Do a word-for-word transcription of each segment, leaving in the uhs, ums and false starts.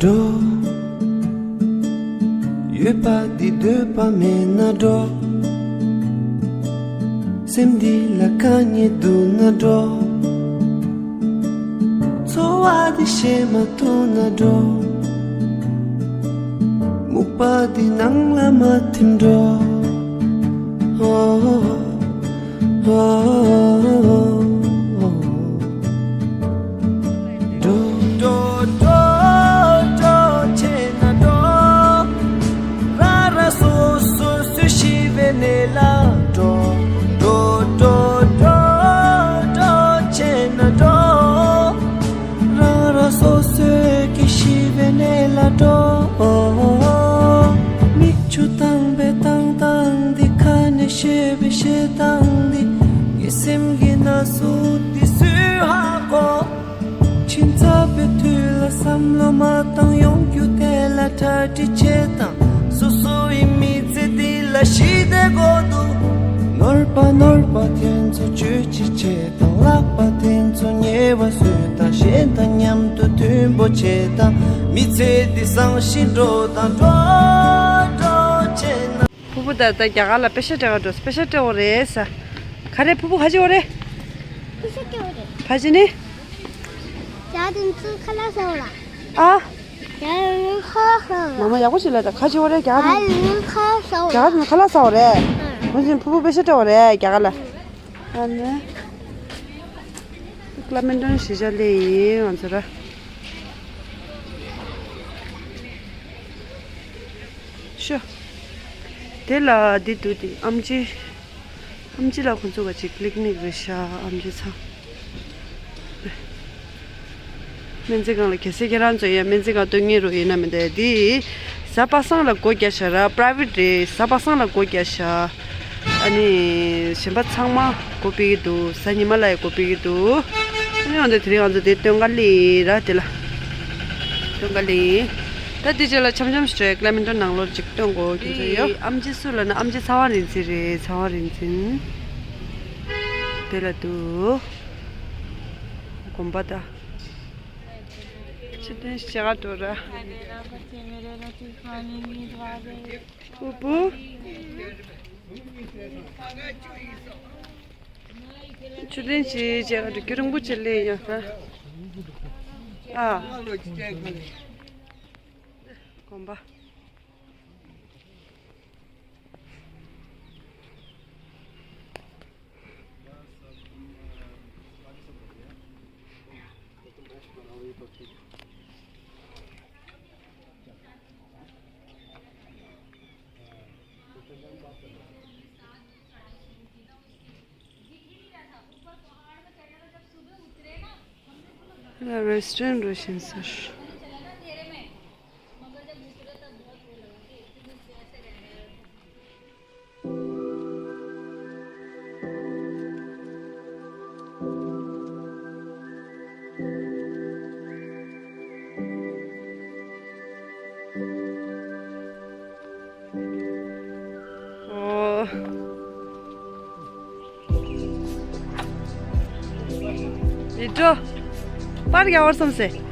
འགྲོ། ཡོད་པ་འདི་འདོད་པ་མེད་ན་འགྲོ། སེམས་འདི་ལ་དཀའ་ངལ་འདུག་ན་འགྲོ། འཚོ་བ་འདི་ཤེས་མ་ཐུབ་ན་འགྲོ། སྨུག་པ་འདི་ནང་ལ་མ་ཐིམ་འགྲོ། འགྲོ། འགྲོ། འགྲོ། འགྲོ། བྱས་ན་འགྲོ། རང་རང་སོ་སོ་སུ་ཤི་བའི་གནས་ལ་འགྲོ། འགྲོ། འགྲོ། འགྲོ། འགྲོ། བྱས་ན་འགྲོ། རང་རང་སོ་སོའི་ཤི་བའི་གནས་ལ་འགྲོ། མིག་ཆུ་བཏང་བའི་བཏང་སྟངས་འདི། ཁ་ནས་བཤད་པའི་བཤད་སྟངས་འདི། ངའི་སེམས་ཀྱི་ན་ཟུག་འདི་སུས་ཧ་གོ། ཁྱིམ་ཚང་པའི་དུས་ལ་བསམ་བློ་མ་བཏང་། ཡོང་རྒྱུ་དེ་ལ་གྲ་སྒྲིག་བྱེད་དང་། སོ་སོ་ཡི་མི་ཚེ་འདི་ལ་ཞི་བདེ་དགོས་འདུག་ནོར་བ་ནོར་བ་དེ་ཚོ་བཅོས་ཅི་བྱེད་དང་། ལག་པ་དེ་ཚོ་ཉེ་བ་བཟོས་དང་། གཞན་དང་མཉམ་དུ་མཐུན་པོ་བྱེད་དང་། མི་ཚེ་འདི་བཟང་ཞིང་འགྲོ་དང་། འགྲོ་འགྲོ་བྱེད་ན། ཕུ་བོ་ད་ལྟ་རྒྱ་གར་ལ་པེ་ཤ་སྤྲད་ག་འགྲོ། པེ་ཤ་སྤྲད་འོ་རེད་ས། ག་རེ་ཕུ་བོ་ག་ཅི་འོ་རེད། པེ་ཤ་སྤྲད་འོ་རེད། ག་ཅི་ནི། རྒྱ་དེ་ཚོ་ཁ་ལག་ཟ་འོ་ལ། ཨ། རྒྱ་ཡི་ཁ་ལག་ཟ་འོ་ལ། མ་མ་ཡག་པོ་ཞིག་ལ་ད་ག་ཅི་འོ་རེད་རྒྱ་གར། རྒྱ་ཡི་ཁ་ལག་ཟ་འོ་རྒྱ་གར་ཚོ་ཁ་ལག་ཟ་འོ་རེད། ཨ། འོ་ཅི་ཕུ་བོ་པེ་ཤ་སྤྲད་འོ་རེད་རྒྱ་གར་ལ། ཨ་ནི། ཀླ་མེན་ཊོན་གཞིས་ཆགས་སླེབས་ཡིན་ང་ཚོ་ར། ཤོ། དེ་ལ་འདི་འདུག་དེ་ཨམ་ཆི། ཨམ་ཆི་ལ་ཁོ་ཚོ་ག་ཅིག་པི་ཀི་ནིག་རེད་ཤག་ཨམ་ཆི་ཚང་། སྨན་རྩིས་ཁང་ལ་གལ་སྲིད་ཁྱེད་རང་ཚོ་ཡང་སྨན་རྩིས་ཁང་སྟོན་མཁན་རུ་ཡིན་ན་མི་འདུག་དེ། གཟའ་པ་སངས་ལ་སྒོ་རྒྱག་ཤག་ར། པ་རའི་ཝེ་ཊི་རེད། གཟའ་པ་སངས་ལ་སྒོ་རྒྱག་ཤག་ཨ་ནི་གཞན་པ་ཚང་མ་སྒོ་ཕྱེ་གི་འདུག་གཟའ་ཉི་མ་ལ་ཡང་སྒོ་ཕྱེ་གི་འདུག་ཨ་ནི་འོན་ཏེ་དེ་རིང་ང་ཚོ་དེ་སྟོན་ག་སླེབས་ར། དེ་ལ་སྟོན་ག་སླེབས། ད་དེ་རྗེས་ལ་འཆམ་འཆམ་ཞིག་རེད། ཀླ་མེན་ཊོན་ནང་ལོགས་ཅིག་སྟོན་དགོས་ཁྱེད་ཚོ་ཡོད། ཨམ་ཆི་སུ་ལབ་ན་ཨམ་ཆི་ཚ་བ་རིག་འཛིན་རེད། ཚ་བ་རིག་འཛིན། དེ་ལ་འདུག་དགོན་པ་ད། ཕྱིར་འཐེན་ཞིག་བྱེད་ག་འགྲོ་ར། ཨུ་པུ། ཆུ་ལེན་ཅི་བྱས་ག་འགྲོ་རྒྱུ་རིན་པོ་ཆེ་ལས་ཡོད་ཧ། ཨ། དགོན་པ། རེ་སི་ཊོ་རན་ཊི་རུ་ཕྱིན་ཚར། ཨོ། ཡིད་འགྲོ། པར་རྒྱག་བར་སོང་ཟེར།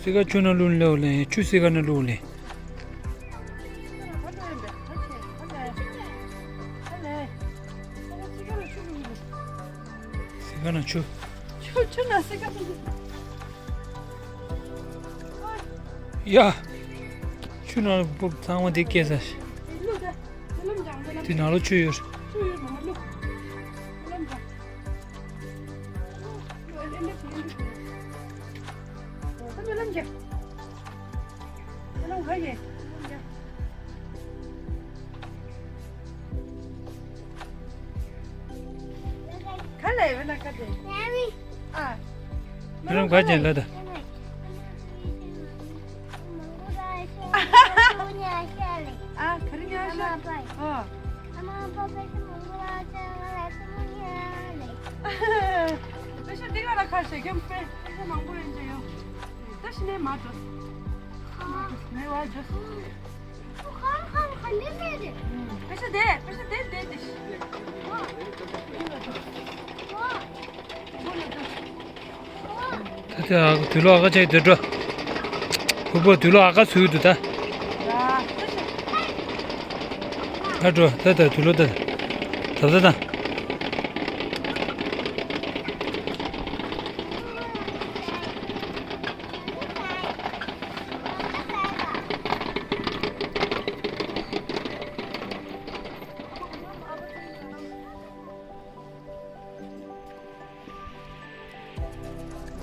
སི་ཀ་ཆུ་ནང་བླུགས་ལེའོ་ལེ། ཆུ་སི་ཀ་ནང་བླུགས་ལེ། སི་ཀ་ནང་ཆུ། ཆུ་ཆུ་ནང་སི་ཀ་བླུགས། ཡ། ཆུ་ནང་བླུགས་ཚང་མ་དེ་སྐྱེས་ས། དེ་ནང་ལོ་ཆུ་ཡོད། ཆུ་ཡོད་མ་ལོ། ག་ལ་ཡོད་ན་ག་དེ། ཨ། མི་རང་ག་ཅན་ལ་ད། ཨ། ག་རེ་ཉལ་ཤག་ཨོ། ཨ་མ་པ་པེ་ཤ་མང་པོ་ལ་ཅན་ང་ལ་སི་མོ་ཉལ་ལེ། པེ་ཤ་འདི་ག་ལ་ཁ་ཤས་ཁྱམ་པེ་པེ་ཤ་མང་པོ་ཡོད་འདྲ་ཡོད། ད་ཤི་ནས་མ་འགྲོ། མེ་བ་འགྲོ། ཁ་ཁ་ཁ་ནས་མེད་རེད། པེ་ཤ་དེ་པེ་ཤ་དེ་དེ་དེ་ཤི། ཨོ། ཨོ། ད་ལྟ་ཨ་ཁུ་དུག་ལོག་ཨ་ཁ་ཆགས་འདུག་འགྲོ། ཕུ་བོ་དུག་ལོག་ཨ་ཁ་ཚུད་འདུག་ད། ཨ་འགྲོ་ད་ད་དུག་ལོག་ད། ད་ད་ད།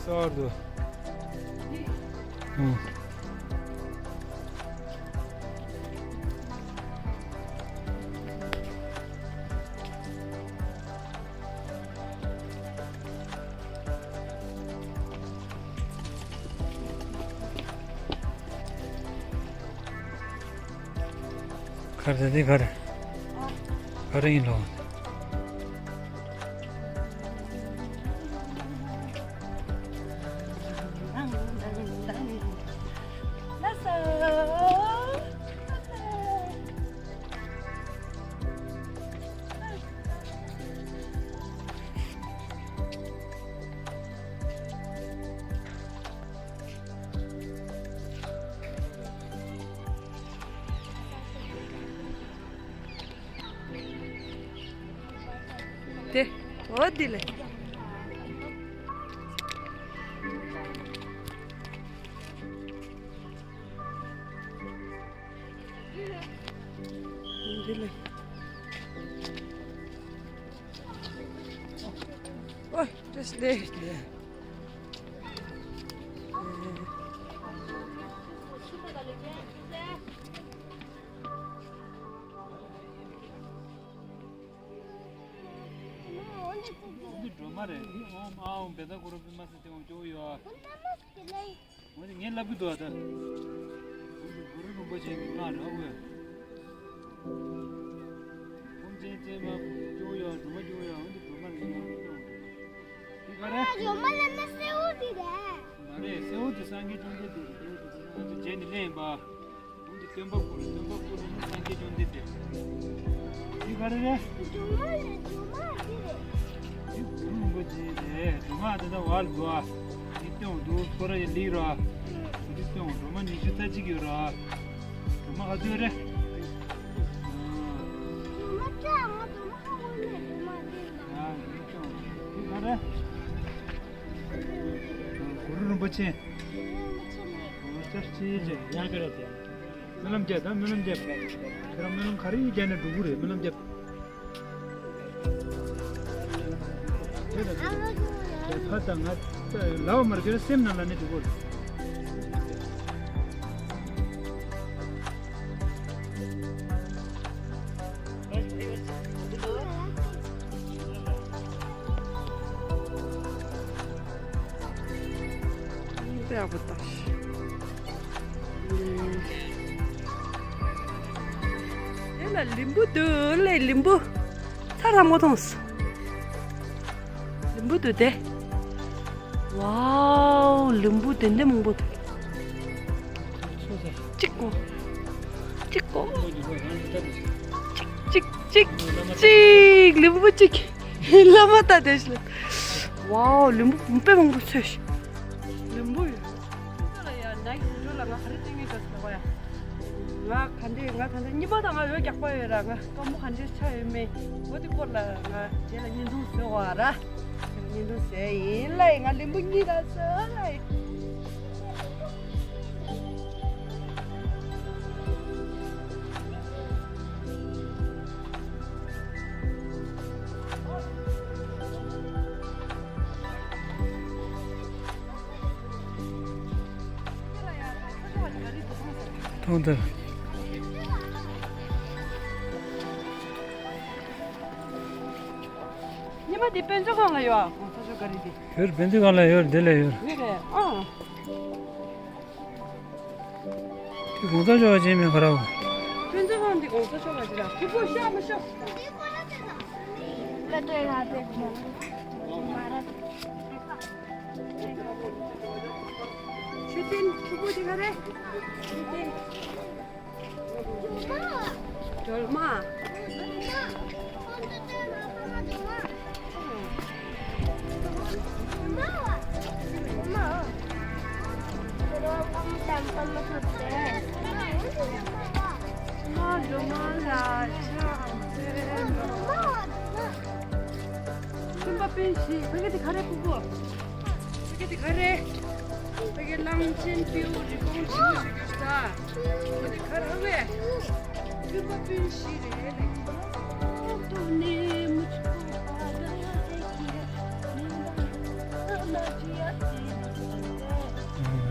སོར་དུ། ཨུ། ག་རེ་ད་འདི་ག་རེ། ག་རེ་ཡིན་ལོ། དེ། འོ་དེ་ལས། འདི་ལས། ཨོ། བཀྲ་ཤིས་བདེ་ལེགས། འདི་སྒྲོལ་མ་རེད། འདི་ཨོཾ་ཨཱཿཧཱུྃ་བེ་ཏ་གུ་རུ་པདྨ་སིདྡྷི་ཧཱུྃ་ཅོག་ཡོད། འོ་ན་ངས་ལབ་ཀྱི་འདུག་ཨ་ད། འོ་ན་གུ་རུ་རིན་པོ་ཆེ་གི་སྔགས་རེད་ཨ་ཁུ། ཨོཾ་ཆེན་བཙུན་མ་སྐྱོང་ཡོད། སྒྲོལ་མ་སྐྱོང་ཡོད། འོ་འདི་སྒྲོལ་མ་རེད། འདི་ག་རེ། སྒྲོལ་མ་ལབ་ན་སེར་པོ་འདི་རེད། མ་རེད། སེར་པོ་འདི་སངས་རྒྱས་བཅོམ་ལྡན་འདས་ཀྱི་རྗེས་སུ་བདག་སོང་ན་རྗེས་ནི་ལེན་པ། འོ་འདི་སྟོན་པ་སྐུ་རེད། སྟོན་པ་སྐུ་ལབ་ན་སངས་རྒྱས་བཅོམ་ལྡན་འདས། འདི་ག་རེ་རེད། སྒྲོལ་མ་རེད། སྒྲོལ་མ་འདི་རེད། འདི་གུ་རུ་རིན་པོ་ཆེ་རེད། སྒྲོལ་མ་དེ་ད་བར་འདུག་ཨ། འདི་སྟོན་འདུག་ཁོ་ར་ཡི་ལིག་ར། འདི་སྟོན་སྒྲོལ་མ་ཉི་ཤུ་རྩ་གཅིག་ཡོད་ར། སྒྲོལ་མ་ག་ཚོད་རེད། སྒྲོལ་མ་ཅག་ང་སྒྲོལ་མ་ཧ་གོ་ནས་སྒྲོལ་མ་འདི་ཡ་འདི་སྟོན་འདི་ག་རེད། གུ་རུ་རིན་པོ་ཆེ། གུ་རུ་རིན་པོ་ཆེ་མེད། གུ་རུ་ཅག་ཅི་ཡིན་ཅེ་ཡ་ག་རེད་དེ། སྨོན་ལམ་རྒྱབ་དང་སྨོན་ལམ་རྒྱབ། ཁྱེད་རང་སྨོན་ལམ་ག་རེ་ཡིན་རྒྱབ་ནས་འགྲོ་གི་རེད། སྨོན་ལམ་རྒྱབ། ཕ་དང་ང་ལའོ་མར་གྱུར་སེམས་ནང་ལ་ནི་འགྲོ་གི་རེད། དེ་ལ་ལིམ་བུ་འདུག་ལེ། ལིམ་བུ་ཚ་ར་མོ་ཐོངས། ལིམ་བུ་འདུག་དེ། ཝའོ། ལིམ་བུ་དེ་འདྲ་མང་པོ་འདུག་གཅིག་གོ། གཅིག་གོ། གཅིག་གཅིག་གཅིག་གཅིག་ལིམ་བུ་གཅིག་བླ་མ་ལྟ་དེ་ཤི་ལ། ཝའོ། ལིམ་བུ་དཔེ་མང་པོ་ཚོས་ཤི། ལུམ་བུ་ཡོད། ཁྱོད་ལ་ཡ་ནའི་སི་འགྲོ་ལ་ང་ག་རེ་བསྟན་གྱི་འདུག་ཟེར་བ་ཡ། ང་ག་འདྲས་ང་ད་ལྟ་ཉི་མ་དང་ང་འོད་རྒྱག་པ་ཡོད་ར། ང་དཀའ་མོ་ག་འདྲས་ཆགས་ཡོད་མེད་འོ་དེ་སྐོར་ལ་ང་རྗེས་ལ་བརྙན་ཐུང་བཟོས་བ་ར། རྗེས་ལ་བརྙན་ཐུང་བཟོས་ཡིན་ལ་ཡིན། ང་ལུམ་བུ་གཉིས་དང་བཟོས་ལ་ཡིན། མཐོང་ཐལ། ཉི་མ་འདི་དཔལ་འབྱོར་ཁང་ལ་ཡོད་ཨ། གོང་ས་མཆོག་ག་རེ་འདི། ཡོད་དཔལ་འབྱོར་ཁང་ལ་ཡོད། འདི་ལ་ཡོད། ཡོད་རེད་ཨ། དེ་གོང་ས་མཆོག་ཅན་མིན་ག་ར་བ། ཁྱོད་ཚོ་ཁང་འདི་གོང་ས་མཆོག་ལ་ཅི་ར་ཁྱི་པོ་ཤ་མི་ཤོག་ཆུ་ཆེན་ཆུ་བོ་དེ་ག་རེ། ཆུ་ཆེན། སྒྲོལ་མ། སེམས་པ་དཔོན་ཞིག་ཕ་གི་དེ་ག་རེ་ཕུ་གུ། ཕ་གི་དེ་ག་རེ། ཕ་གི་གླང་ཆེན་སྤྲེའུ་རི་བོང་ཆེན་པོ་ཞིག་ཡོད་ཤག་ད་ཕ་གི་དེ་ག་རེ་ཧ་གོ། སེམས་པ་དཔོན་ཞིག་རེད།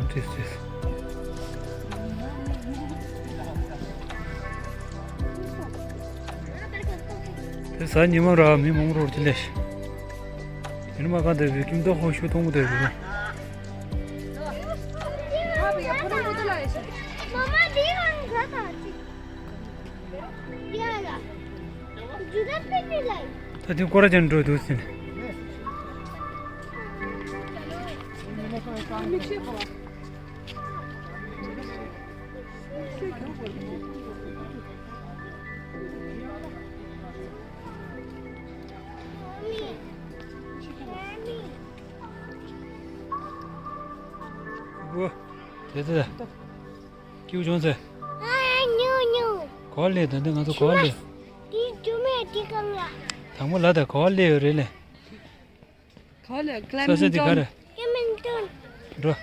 ཨ། ཏིས་ཏིས། དེ་གཟའ་ཉི་མ་ར་མི་མང་རོར་དེ་ལས། ཡིན་མ་ག་འདི་བའི་ཀིམ་ཏོག་ཧོ་ཤུ་གཏོང་གི་འདུག་རེད། ད་དེ་སྐོར་ར་ཅན་འགྲོ་འདུག་ཟིན། དེ་དེ། སྐྱིད་པོ་བྱུང་ཟེར། ཨ། ཉུང་ཉུང་། གོ་བ་ལེན་ད་འདི་ང་ཚོ་གོ་བ་ལེན། དེ་རྒྱུ་མེད་དེ་གང་ལ། དང་པོ་ལ་ད་གོ་བ་ལེན་ཡོད་རེད་ལེ། གོ་བ་ལེན། ས་ས་དེ་ག་རེ། ཀེ་མིན་ཏོན། འགྲོ།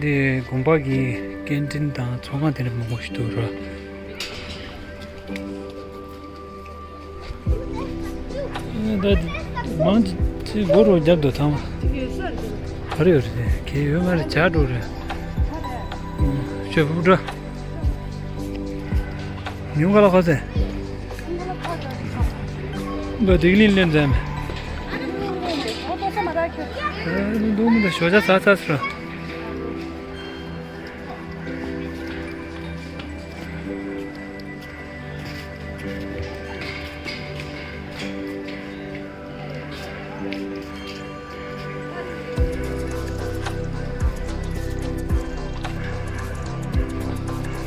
འདི་དགོན་པ་གི་སྐད་འཕྲིན་དང་ཚོང་ཁང་དེ་འདྲ་མང་པོ་ཞིག་འདུག་ར། ད་མང་ཆེ་སྒོ་རུ་རྒྱབ་འདུག་ཐང་། ག་རེ་ཡོད་རེད། གལ་ཡོད་མ་རེད། བྱ་འགྲོ་རེད། ཆོས་ཕུབ་འགྲོ། ཉུང་ག་ལ་ཁ་ཚེ། འདི་ལིང་ལེན་མཛད་མེད། འདུག་མི་འདུག་ཞོ་ཇ་ཚ་ཚ་ཟེར།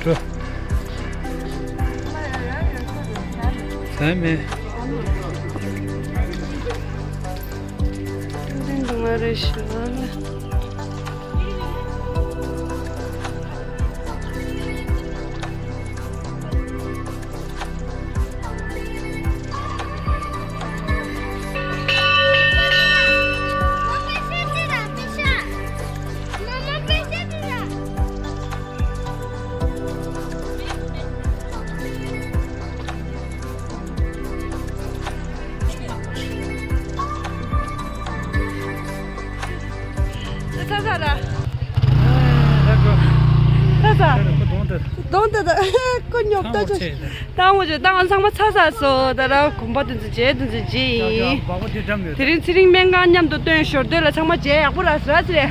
འགྲོ། ཟ་མེད། ཚ་ཚ་ར། ཚ་ཚ། གདོང་དེ་དང་ཁོ་ཉོབ་ཏོ་ཆེ། ཏང་ངོ་ཅོ་ཏང་ཚང་མ་ཚ་ཚ་སོ། ད་ར་གོམ་པ་དེ་ཚོ་བརྗེ་དེ་ཚོ་བརྗེ་ཡིན། དེ་རིང་ཚེ་རིང་སྨན་ཁང་མཉམ་དུ་སྟོན་ཞོར་སྡོད་ལ་ཚང་མ་བརྗེ་ཡག་པོ་ར་ཟ་ཚེ།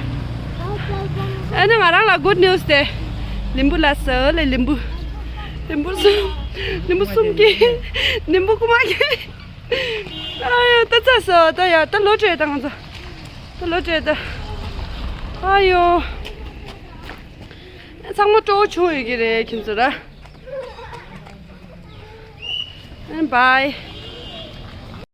ཨ་ནི་ང་རང་ལ་good news དེ། ལིམ་བུ་ལ་ཟ་ལེ་ལིམ་བུ། ལིམ་བུ་གསུམ། ལིམ་བུ་གསུམ་གྱིས། ལིམ་བུ་རྐུ་མ་གྱིས། ཨ་ཡོ་ད་ཚ་སོ་ད་ཡ་ད་ལོ་བགྲེས་ད་ང་ཚོ། ད་ལོ་བགྲེས་ད། ཨ་ཡོ། ཚང་མ་སྤྲོ་བོ་བྱུང་ཡོད་ཀྱི་རེད་ཁྱེད་ཚོ་ར། Bye.